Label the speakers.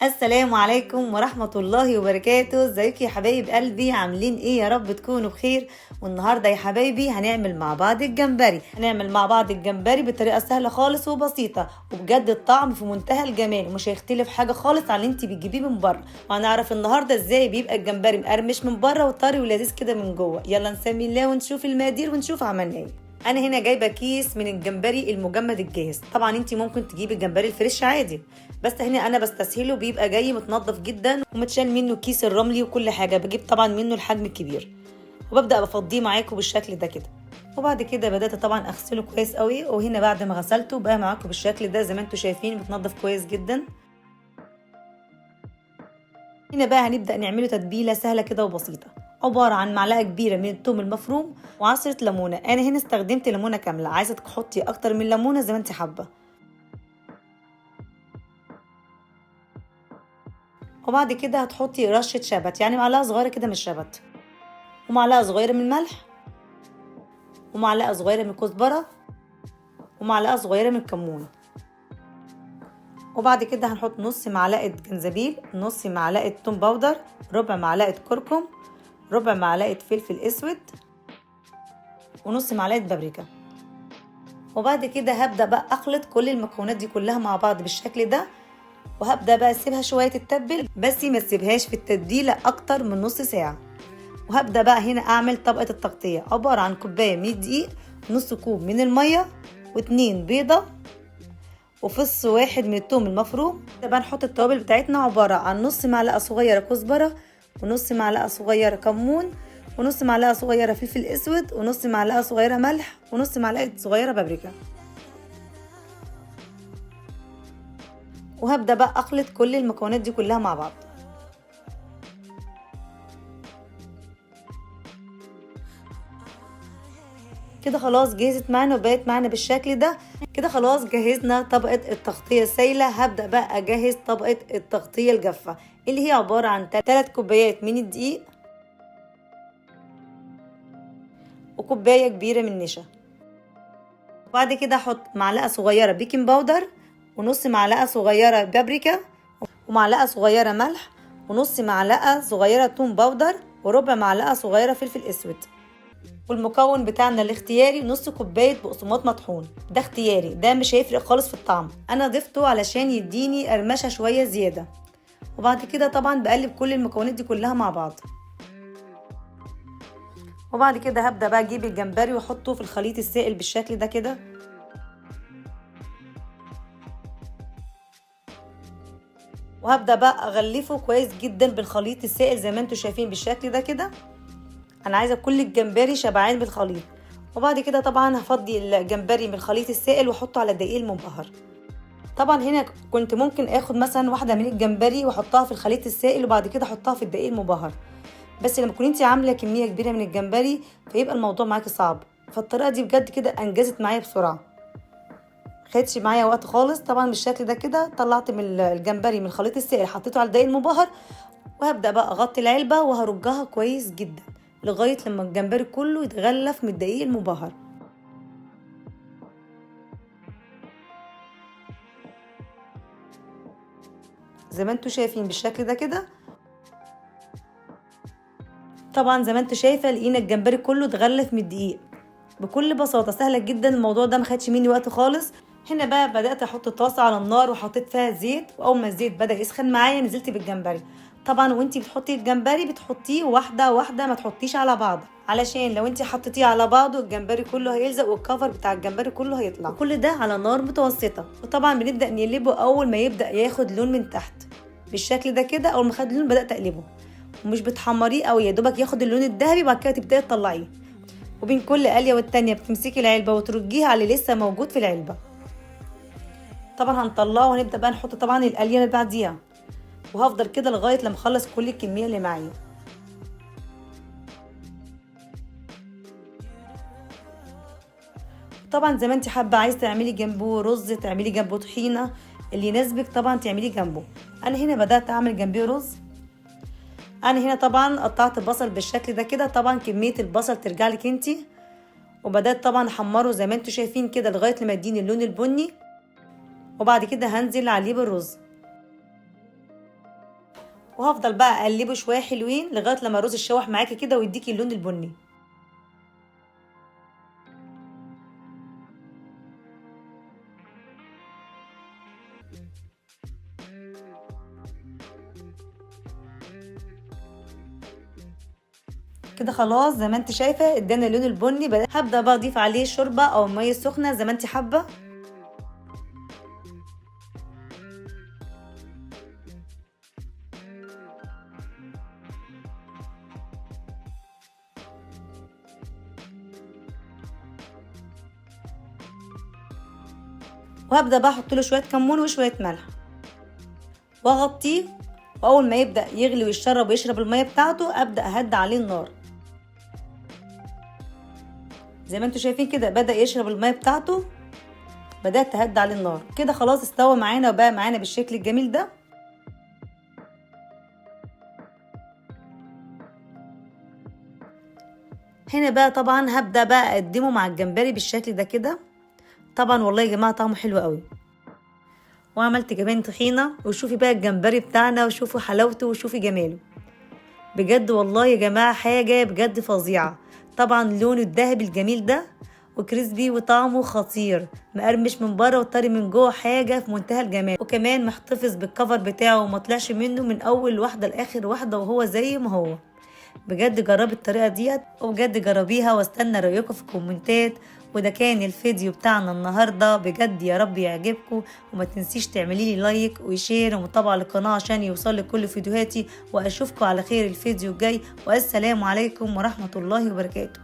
Speaker 1: السلام عليكم ورحمة الله وبركاته. ازيكم يا حبايب قلبي؟ عاملين ايه؟ يا رب تكونوا بخير. والنهاردة يا حبايبي هنعمل مع بعض الجمبري. هنعمل مع بعض الجمبري بطريقة سهلة خالص وبسيطة، وبجد الطعم في منتهى الجمال ومش هيختلف حاجة خالص عن اللي انت بتجيبيه من بره. وهنعرف النهاردة ازاي بيبقى الجمبري مقرمش من بره وطري ولذيذ كده من جوه. يلا نسمي الله ونشوف المقادير ونشوف عملنا ايه. انا هنا جايبه كيس من الجمبري المجمد الجاهز. طبعا انت ممكن تجيبي الجمبري ال fresh عادي، بس هنا انا بستسهله، بيبقى جاي متنظف جدا ومتشال منه كيس الرملي وكل حاجة. بجيب طبعا منه الحجم الكبير وببدا بفضيه معاكم بالشكل ده كده. وبعد كده بدات طبعا اغسله كويس قوي، وهنا بعد ما غسلته بقى معاكم بالشكل ده زي ما انتم شايفين متنظف كويس جدا. هنا بقى هنبدا نعمله تتبيله سهلة كده وبسيطة، عبارة عن معلقة كبيرة من الثوم المفروم وعصرة ليمونة. أنا هنا استخدمت ليمونة كاملة، عايزة تحطي أكتر من ليمونة زي ما انت حابة. وبعد كده هتحطي رشة شبت، يعني معلقة صغيرة كده من الشبت، ومعلقة صغيرة من الملح، ومعلقة صغيرة من الكزبرة، ومعلقة صغيرة من الكمون. وبعد كده هنحط نص معلقة جنزبيل، نص معلقة توم powder، ربع معلقة كركم، ربع معلقة فلفل اسود، ونص معلقة بابريكا. وبعد كده هبدأ بقى اخلط كل المكونات دي كلها مع بعض بالشكل ده، وهبدأ بقى اسيبها شوية تتبل، بس ما تسيبهاش في التتبيلة اكتر من نص ساعة. وهبدأ بقى هنا اعمل طبقة التغطية، عبارة عن كوباية من الدقيق، نص كوب من المية، واتنين بيضة، وفص واحد من الثوم المفروم. بقى نحط التوابل بتاعتنا، عبارة عن نص معلقة صغيرة كزبرة، ونص معلقة صغيرة كمون، ونص معلقة صغيرة فلفل اسود، ونص معلقة صغيرة ملح، ونص معلقة صغيرة بابريكا. وهبدأ بقى اخلط كل المكونات دي كلها مع بعض. كده خلاص جهزت معانا وبقت معانا بالشكل ده. كده خلاص جهزنا طبقة التغطية السايلة. هبدأ بقى أجهز طبقة التغطية الجافة، اللي هي عبارة عن 3 كوبايات من الدقيق، وكوباية كبيرة من النشا. وبعد كده أحط معلقة صغيرة baking powder، ونص معلقة صغيرة بابريكا، ومعلقة صغيرة ملح، ونص معلقة صغيرة توم powder، وربع معلقة صغيرة فلفل أسود. والمكون بتاعنا الاختياري نص كوباية بقسماط مطحون، ده اختياري، ده مش هيفرق خالص في الطعم، انا ضفته علشان يديني قرمشة شوية زيادة. وبعد كده طبعا بقلب كل المكونات دي كلها مع بعض. وبعد كده هبدأ بقى اجيب الجمبري واحطه في الخليط السائل بالشكل ده كده. وهبدأ بقى اغلفه كويس جدا بالخليط السائل زي ما انتم شايفين بالشكل ده كده. انا عايزه كل الجمبري شبعان بالخليط. وبعد كده طبعا هفضي الجمبري من الخليط السائل واحطه على الدقيق المنبهر. طبعا هنا كنت ممكن اخد مثلا واحدة من الجمبري واحطها في الخليط السائل وبعد كده احطها في الدقيق المبهر، بس لما تكوني انت عامله كمية كبيرة من الجمبري فيبقى الموضوع معاكي صعب. فالطريقه دي بجد كده انجزت معايا بسرعة، خدش معايا وقت خالص. طبعا بالشكل ده كده طلعت من الجمبري من الخليط السائل، حطيته على الدقيق المبهر، وهبدا بقى اغطي العلبة وهرجها كويس جدا لغاية لما الجمبري كله يتغلف من الدقيق المبهر. زي ما انتوا شايفين بالشكل ده كده. طبعا زي ما انتوا شايفه لقينا الجمبري كله اتغلف من الدقيق بكل بساطة، سهلة جدا الموضوع ده، ما خدش مني وقت خالص. هنا بقى بدات احط الطاسه على النار وحطيت فيها زيت، واول ما الزيت بدا يسخن معايا نزلت بالجمبري. طبعا وانتي بتحطي الجمبري بتحطيه واحدة واحدة، ما تحطيش على بعض، علشان لو انتي حطيتيه على بعضه الجمبري كله هيلزق والكفر بتاع الجمبري كله هيطلع. كل ده على نار متوسطه. وطبعا بنبدا نقلبه اول ما يبدا ياخد لون من تحت بالشكل ده كده. اول ما خد لون بدات اقلبه، ومش بتحمريه قوي، يا دوبك ياخد اللون الذهبي بعد كده تبداي تطلعيه. وبين كل قليه والتانية بتمسكي العلبة وترجيها على اللي لسه موجود في العلبة. طبعا هنطلعه وهنبدا بقى نحط طبعا القليه اللي بعديها، وهفضل كده لغاية لما اخلص كل الكمية اللي معايا. طبعا زي ما انت حابة، عايزه تعملي جنبه رز، تعملي جنبه طحينه، اللي يناسبك طبعا تعملي جنبه. انا هنا بدات اعمل جنبيه رز. انا هنا طبعا قطعت البصل بالشكل ده كده، طبعا كمية البصل ترجع لك انتي. وبدات طبعا احمره زي ما انتوا شايفين كده لغاية لما يديني اللون البني، وبعد كده هنزل عليه بالرز. وهفضل بقى اقلبه شوية حلوين لغاية لما الرز يتشوح معاكي كده ويديكي اللون البني. كده خلاص زي ما انت شايفه ادانا اللون البني. هبدا بقى اضيف عليه شوربة او مية سخنة زي ما انت حابة. وهبدا بقى احط له شوية كمون وشوية ملح واغطيه، واول ما يبدا يغلي ويشرب ويشرب المية بتاعته ابدا اهدي عليه النار. زي ما انتم شايفين كده بدا يشرب المية بتاعته، بدات اهدي عليه النار. كده خلاص استوى معانا وبقى معانا بالشكل الجميل ده. هنا بقى طبعا هبدا بقى اقدمه مع الجمبري بالشكل ده كده. طبعا والله يا جماعة طعمه حلو قوي. وعملت كمان طحينه، وشوفي بقى الجمبري بتاعنا وشوفوا حلاوته وشوفي جماله. بجد والله يا جماعة حاجة بجد فظيعة. طبعا لونه الذهبي الجميل ده وكريسبي وطعمه خطير، مقرمش من بره وطري من جوه، حاجة في منتهى الجمال. وكمان محتفظ بالكفر بتاعه وما طلعش منه من اول واحدة لاخر واحدة وهو زي ما هو. بجد جربي الطريقة ديت وبجد جربيها، واستنى رايكم في الكومنتات. وده كان الفيديو بتاعنا النهارده، بجد يا رب يعجبكم، وما تنسيش تعملي لي like و share ومتابعة للقناة عشان يوصل لكل فيديوهاتي. واشوفكم على خير الفيديو الجاي، والسلام عليكم ورحمة الله وبركاته.